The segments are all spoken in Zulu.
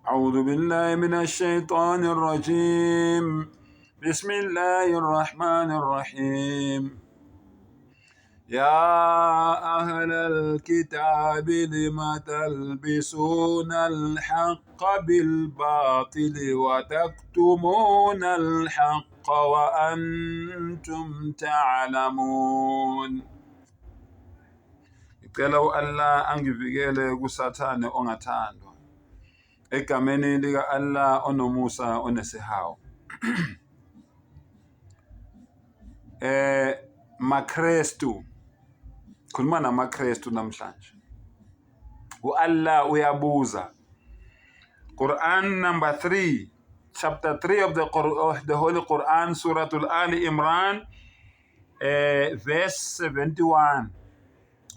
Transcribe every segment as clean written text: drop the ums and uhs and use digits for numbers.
أعوذ بالله من الشيطان الرجيم بسم الله الرحمن الرحيم يا أهل الكتاب لم تلبسون الحق بالباطل وتكتمون الحق وأنتم تعلمون. Ngicela u-Allah angivikele kuSathane ongathandwa. Egameni lika-Allah onomusa onesihawu. MaKrestu, khuluma namaKrestu namhlanje. U-Allah uyabuza. Quran number 3, chapter 3 of the Holy Quran, Surah Al Imran, verse 71.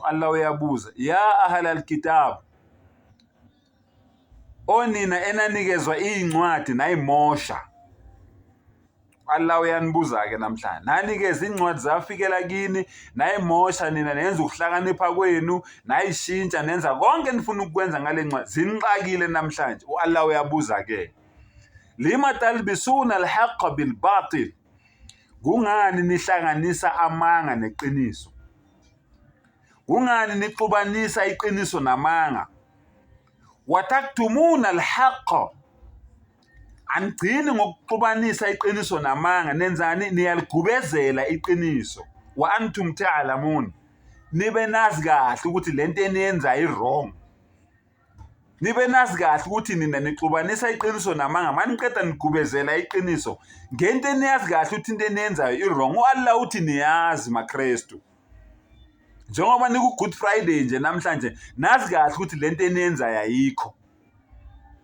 Allah uyabuza, ya ahla al-kitab, onina enanikezwa iy'ncwadi nayimosha. Allah uyanibuza-ke namhlanje, nanikeza iy'ncwadi zafikela kini nayimosha nina, nenza ukuhlakanipha kwenu, nayishintsha, nenza konke enifuna ukukwenza ngale ncwadi, zinixakile namhlanje. U-Allah uyabuza-ke, lima talbisuna alhaqa bilbatil, kungani nihlanganisa amanga neqiniso? Kungani nixubanisa iqiniso namanga? Wataktumuna alhaqa, anigcini ngokuxubanisa iqiniso namanga, nenzani? Niyaligubezela iqiniso. Wa antum ta'lamun, nibe nazi kahle ukuthi lento eniyenzayo i-wrong. Nibe nazi kahle ukuthi nina nixubanisa iqiniso namanga, maniqeda nigubezela iqiniso ngento eniyazi kahle ukuthi into eniyenzayo i-wrong. U-Allah uthi niyazi maKrestu, njengoba niku-Good Friday nje namhlanje, nazi kahle ukuthi lento eniyenzayo ayikho.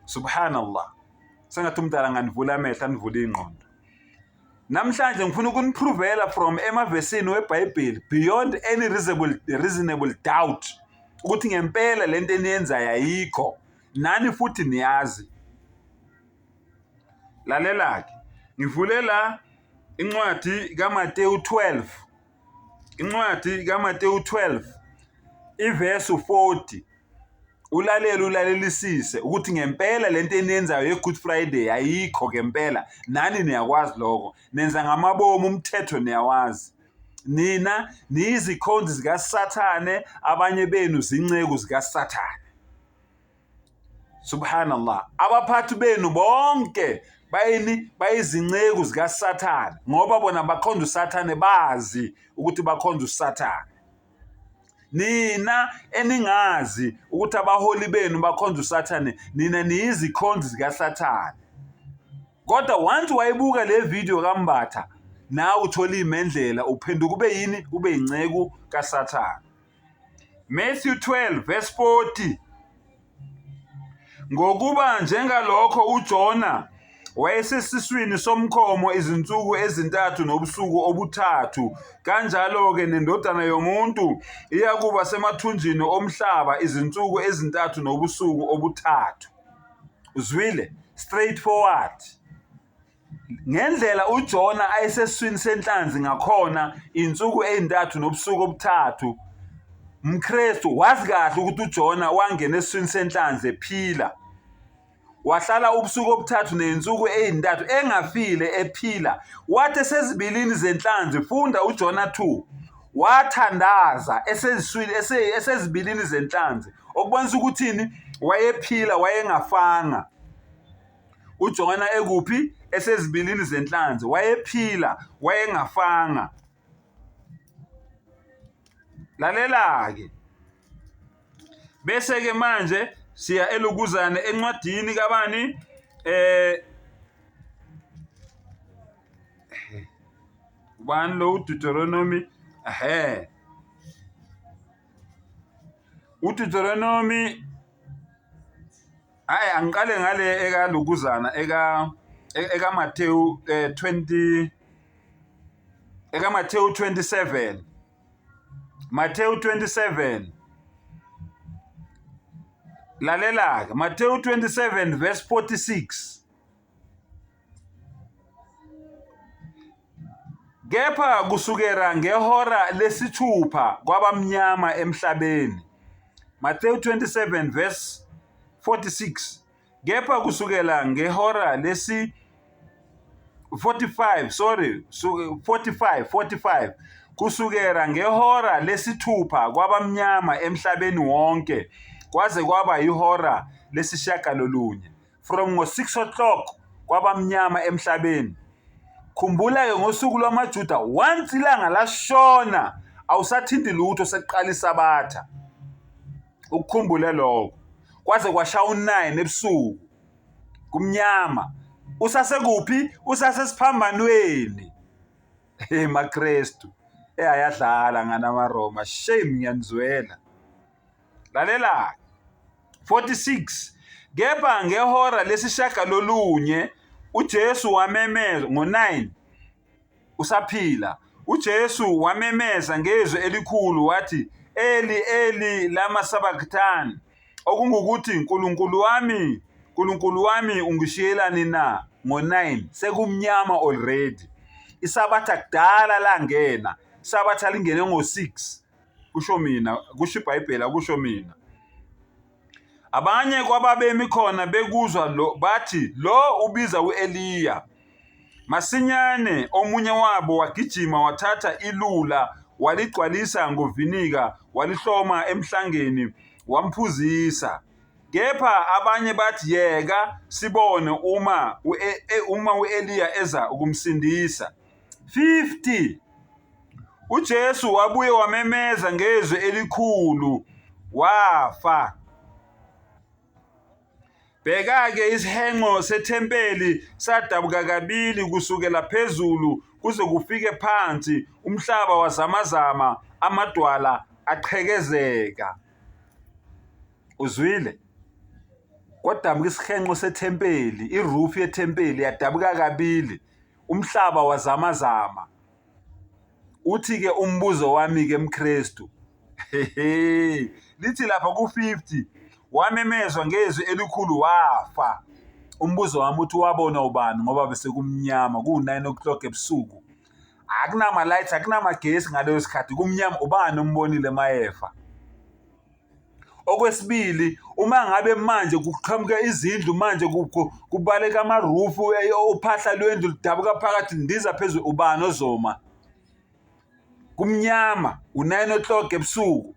Subhanallah, sengathi umdala nganivula amehlo, anivule ingqondo. Namhlanje ngifuna ukuniprovela from emavesini weBhayibheli beyond any reasonable doubt ukuthi ngempela lento eniyenzayo ayikho, nani futhi niyazi. Lalela-ke, ngivule la incwadi kaMateyu 12, incwadi kaMateyu 12 ivesi 40. Ulalele, ulalelisise ukuthi ngempela lento eniyenzayo ye-Good Friday ayikho ngempela, nani niyakwazi lokho, nenza ngamabomu, umthetho niyawazi. Nina niyizikhonzi zikaSathane, abanye benu zinceku zikaSathane. Subhanallah, abaphathi benu bonke bayini? Bayizinceku zikaSathane, ngoba bona bakhonza uSathane, bazi ukuthi bakhonza uSathane. Nina eningazi ukuthi abaholi benu bakhonza uSathane, nina niyizikhonzi zikaSathane. Kodwa once wayibuka le video kaMbatha, nawe uthola imendlela, uphenduka ube yini? Ube yinceku kaSathane. Matthew 12 verse 40. Ngokuba njengalokho uJona wayesesiswini somkhomo izinsuku ezintathu nobusuku obuthathu, kanjalo-ke neNdodana yomuntu iyakuba semathunjini omhlaba izinsuku ezintathu nobusuku obuthathu. Uzwile? Straight forward. Ngendlela uJona ayesesiswini senhlanzi ngakhona insuku ezintathu nobusuku obuthathu, mKristu wazi kahle ukuthi uJona wangena esiswini senhlanzi ephila. Wahlala ubusuku obuthathu nezinsuku ezintathu engafile ephila. Wathi esezibilini zenhlanzi, funda uJona 2, wathandaza eseziswini esezibilini zenhlanzi, okubonisa ukuthini? Wayephila, wayengafanga. UJona ekuphi? Esezibilini zenhlanzi. Wayephila, wayengafanga. Lalela-ke. Bese-ke manje siya elukuzane encwadini kabani? Ubani lo? uDeuteronomy. Ehhe. UDeuteronomy. Hayi, angiqale ngale ekalukuzana eka ekaMathewu 20, ekaMathewu 27, Mathewu 27. Lalela-ke, Mathewu 27 verse 46. Kepha kusukela ngehora lesithupha kwabamnyama emhlabeni. Matthew 27 verse 46. Kepha kusukela ngehora lesi 45 sorry 45 45 kusukela ngehora lesithupha kwabamnyama emhlabeni wonke kwaze kwaba ihora lesishiyagalolunye from ngo-6 o'clock kwabamnyama emhlabeni. Khumbula-ke ngosuku lwamaJuda once ilanga lashona awusathinti lutho sekuqala isabatha. Ukukhumbule lokho. Kwaze kwashaya u-9 ebusuku kumnyama. Usasekuphi? Usasesiphambanweni. Hey maKristu, eyayadlala ngani amaRoma. Shame ngiyanizwela. Lalela 46 Kepha ngehora lesishagalolunye uJesu wamemeza ngo-9 usaphila uJesu wamemeza ngezwi elikhulu wathi Eli Eli lama sabachthani okungukuthi Nkulunkulu wami Nkulunkulu wami ungishiyelani na ngo-9 sekumnyama already isabatha kudala langena isabatha lingene ngo-6 kusho mina kusho iBhayibheli akusho mina Abanye kwababemi khona bekuzwa lo bathi lo ubiza uEliya. Masinyane omunye wabo wagijima wathatha ilula waligcwalisa ngovinika walihloma emhlangeni wamphuzisa. Kepha abanye bathi yeka sibone uma e, uma uEliya eza ukumsindisa. 50 UJesu wabuye wamemeza ngezwi elikhulu wafa. Bheka-ke isihenqo sethempeli sadabuka kabili kusukela phezulu kuze kufike phansi, umhlaba wazamazama, amadwala aqhekezeka. Uzwile? Kwadabuka isihenqo sethempeli, iroof yethempeli yadabuka kabili, umhlaba wazamazama. Uthi-ke umbuzo wami-ke mKristu, hehe, lithi lapha ku-50 wamemezwa ngezwi elikhulu wafa. Umbuzo wami uthi wabona ubani ngoba bese kumnyama ku-9 o'clock ebusuku. Akunama-lights, akunamagesi ngaleyo sikhathi kumnyama, ubani ombonile mayefa? Okwesibili, uma ngabe manje kuqhamuka izindlu manje kubaleka amarufu eh, uphahla lwendlu ludabuka phakathi ndiza phezulu ubani ozoma kumnyama u-9 o'clock ebusuku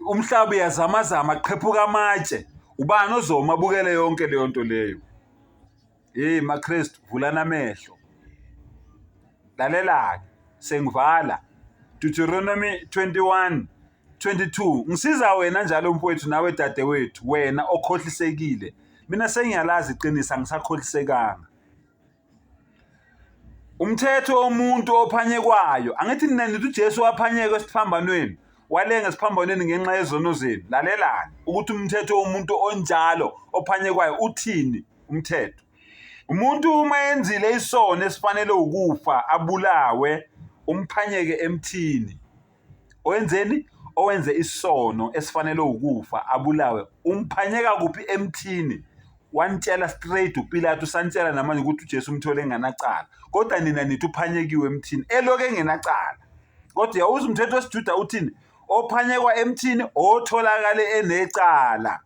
umhlaba uyazamazama qhephuka amatshe ubani ozoma abukele yonke leyo nto leyo Hey maKristu vulana amehlo. Lalela-ke sengivala. Deuteronomy 21 22 ngisiza wena njalo mfowethu nawe dadewethu wena okhohlisekile mina sengiyalazi iqiniso angisakhohlisekanga umthetho womuntu ophanyekwayo angithi nina nithi uJesu waphanyekwa esiphambanweni walenga esiphambanweni ngenxa yezono zenu lalelani ukuthi umthetho womuntu onjalo ophanyekwayo uthini umthetho umuntu uma enzile isono esifanele ukufa abulawe umphanyeke emthini owenzeni owenze isono esifanele ukufa abulawe umphanyeka kuphi emthini wanitshela straight uPilatu usanitshela namanje ukuthi uJesu umthole enganacala kodwa nina nithi uphanyekiwe emthini eloke engenacala kodwa uyawuza umthetho wesiJuda uthini ophanyekwa emthini otholakale enecala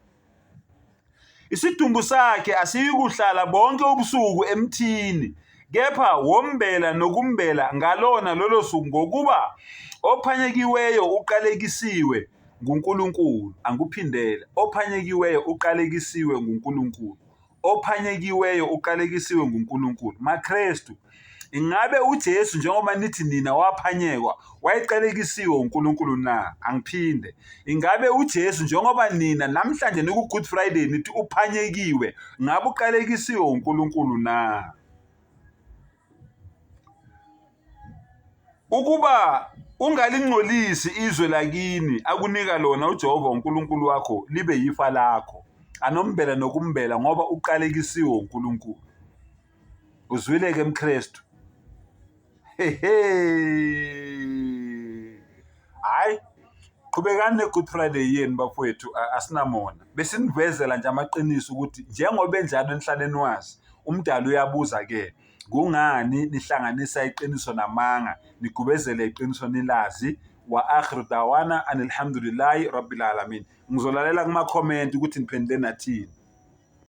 Isidumbu sakhe asiyikuhlala bonke ubusuku emthini, kepha wombela nokumbela ngalona lolo suku, ngokuba ophanyekiweyo uqalekisiwe nguNkulunkulu. Angikuphindele, ophanyekiweyo uqalekisiwe nguNkulunkulu. Ophanyekiweyo uqalekisiwe nguNkulunkulu. MaKristu, ingabe uJesu njengoba nithi nina waphanyekwa wayeqalekisiwe uNkulunkulu na? Angiphinde. Ingabe uJesu njengoba nina namhlanje niku Good Friday nithi uphanyekiwe, ngabe uqalekisiwe uNkulunkulu na? Ukuba ungalingcolisi izwe lakini akunika lona uJehova uNkulunkulu wakho libe yifa lakho, anombela nokumbela ngoba uqalekisiwe uNkulunkulu. Uzwile-ke mKristu? Hehe. Hayi, qhubekani ne-Good Friday yenu bafowethu, asinamona. Besinivezela nje amaqiniso ukuthi njengoba enjalo enihlale niwazi, umdali uyabuza-ke kungani nihlanganisa iqiniso namanga, nigubezele iqiniso nilazi. Wa akhiru dawana anilhamdulillahi rabbil alamin. Ngizolalela kuma-comment ukuthi niphendule nathini.